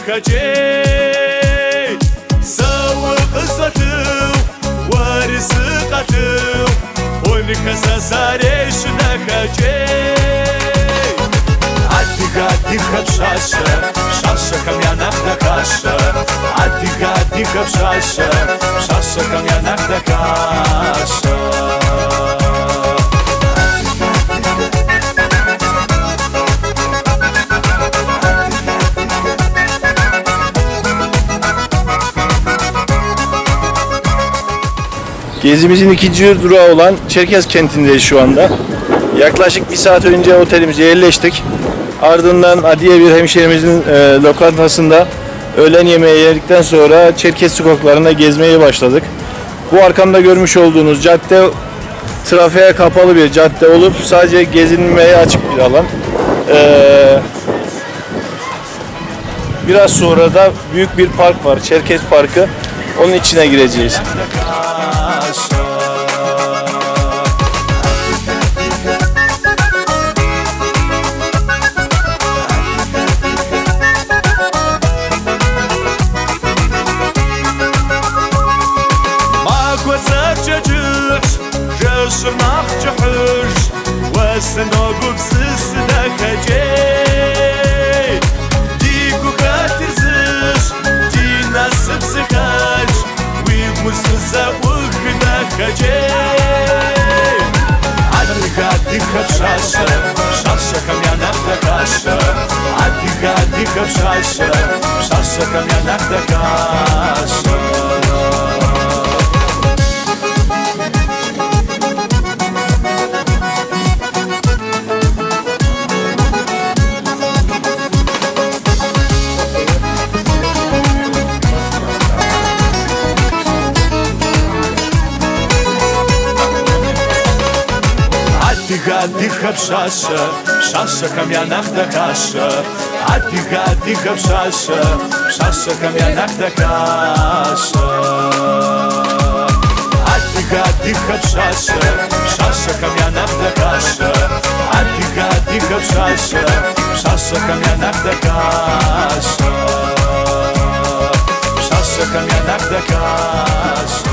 Дахэкӏей Сэ укъысфэлъыу, уэри сыкъэлъыу, Хъунхэ сэ сарейщ дахэкӏей. Адыгэ, адыгэ пщащэ, пщащэхэм я нэхъ дахащэ. Адыгэ, адыгэ пщащэ, пщащэхэм я нэхъ дахащэ. Gezimizin ikinci durağı olan Çerkez kentindeyiz şu anda. Yaklaşık bir saat önce otelimize yerleştik. Ardından Adiye bir hemşehrimizin lokantasında öğlen yemeği yedikten sonra Çerkez sokaklarında gezmeye başladık. Bu arkamda görmüş olduğunuz cadde trafiğe kapalı bir cadde olup sadece gezinmeye açık bir alan. Biraz sonra da büyük bir park var, Çerkez Parkı. Onun içine gireceğiz. Адыгэ, адыгэ пщащэ, пщащэхэм я нэхъ дахащэ. Адыгэ, адыгэ пщащэ, пщащэхэм я нэхъ дахащэ. Адыгэ, адыгэ пщащэ, пщащэхэм я нэхъ дахащэ. Адыгэ, адыгэ пщащэ, пщащэхэм я нэхъ дахащэ. Адыгэ, адыгэ пщащэ, пщащэхэм я нэхъ дахащэ. Адыгэ, адыгэ пщащэ, пщащэхэм я нэхъ дахащэ. Пщащэхэм я нэхъ дахащэ.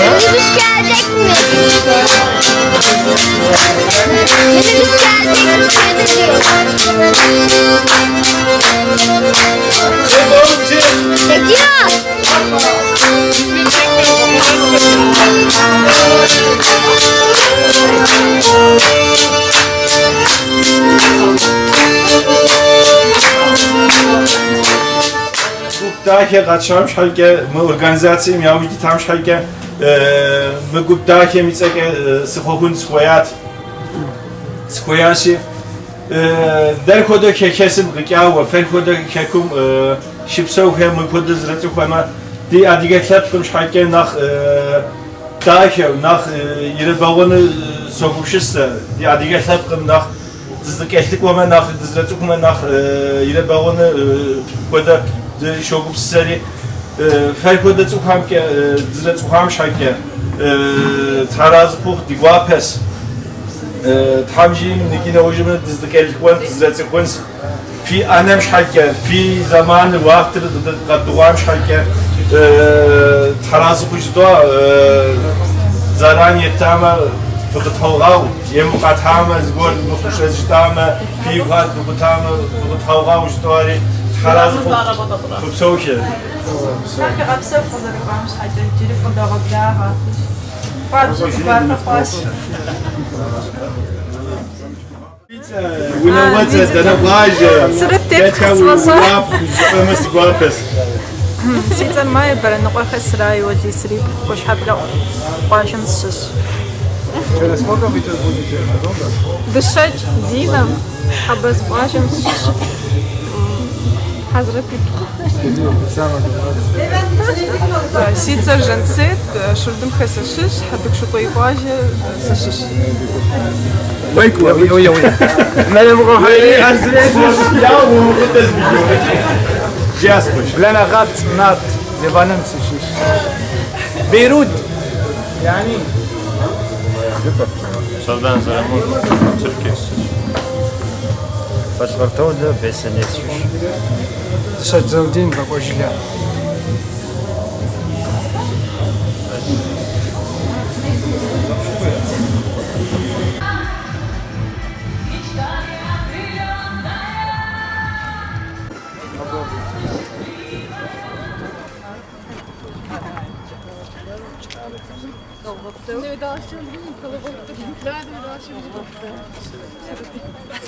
Minibüs gelecek mi? Minibüs gelecek mi? Çek oğlum çek. Çekiyor. Гуп дахэ къэтшам щхьэкӏэ, мы организацием яужь дитам щхьэкӏэ, мы гуп дахэм и цӏэкӏэ сыхъуэхъун сыхуеят. Сыхуеящи, дэр хуэдэ хэхэсым къикӏауэ, фэр хуэдэ хэкум щыпсэухэм мыпхуэдэ зэрыцӏыхуэмэ, ди адыгэ лъэпкъым щхьэкӏэ нэхъ дахэу, нэхъ ирыбэгъуэну согупсысэ. Ди адыгэ лъэпкъым нэхъ дызэкӏэлъыкӏуэмэ, нэхъ дызэрыцӏыхумэ, нэхъ ирыбэгъуэну хуэдэ дыщогупсысэри, фэр хуэдэ цӏыхухэмкӏэ дызэрыцӏыхуам щхьэкӏэ тхьэразы хъуху ди гуапэс. Тхьэм жиӏэм икӏи нэужьым дызэкӏэлъыкӏуэн, дызэрыцӏыхунс. Фи ӏэнэм щхьэкӏэ, фи зэманыр, уахътыр къэдыгъуам щхьэкӏэ тхьэразы хъу жытӏуа, зэран еттамэ фыкъытхуэгъэгъу, емыкӏу къэтхьамэ, зыгуэр мыхъущӏэ жытӏамэ, фигухэр дыкъутамэ фыкъытхуэгъэгъу жытӏуари тхьэразы хъуху фыпсэухэ. Тхьэхэгъэпсэу къызэрыкӏуам щхьэкӏэ иджыри фыкъыдогъэблагъэ. Хуабжьу ди гуапэ хъуащ. Унагъуэцӏэ, дэнэ къуажэ, Сырыт тетх дэтхэ сфӏэщӏа. уяпхъу жыпӏэмэ си гуапэс. Си цӏэр Майя, Бэрэныкъуэхэ срай, Уэлий срипхъу, Къущхьэблэ къуажэм сыщыщ. Дыщэкӏ Динэ, Хьэбэз къуажэм сыщыщ. Хьэзрэт ипхъу. Си цӏэр Жансет, Шурдымхэ сыщыщ, Хьэтӏохъущыкъуей къуажэ сыщыщ. لنا غابت نارت لبنان سشيش بيروت يعني Şuradan sonra Türkiye. Başkartavla besenetşiş. Дыщэкӏ бакӏуэжылэ.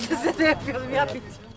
Size de yapıyorum ya bitti.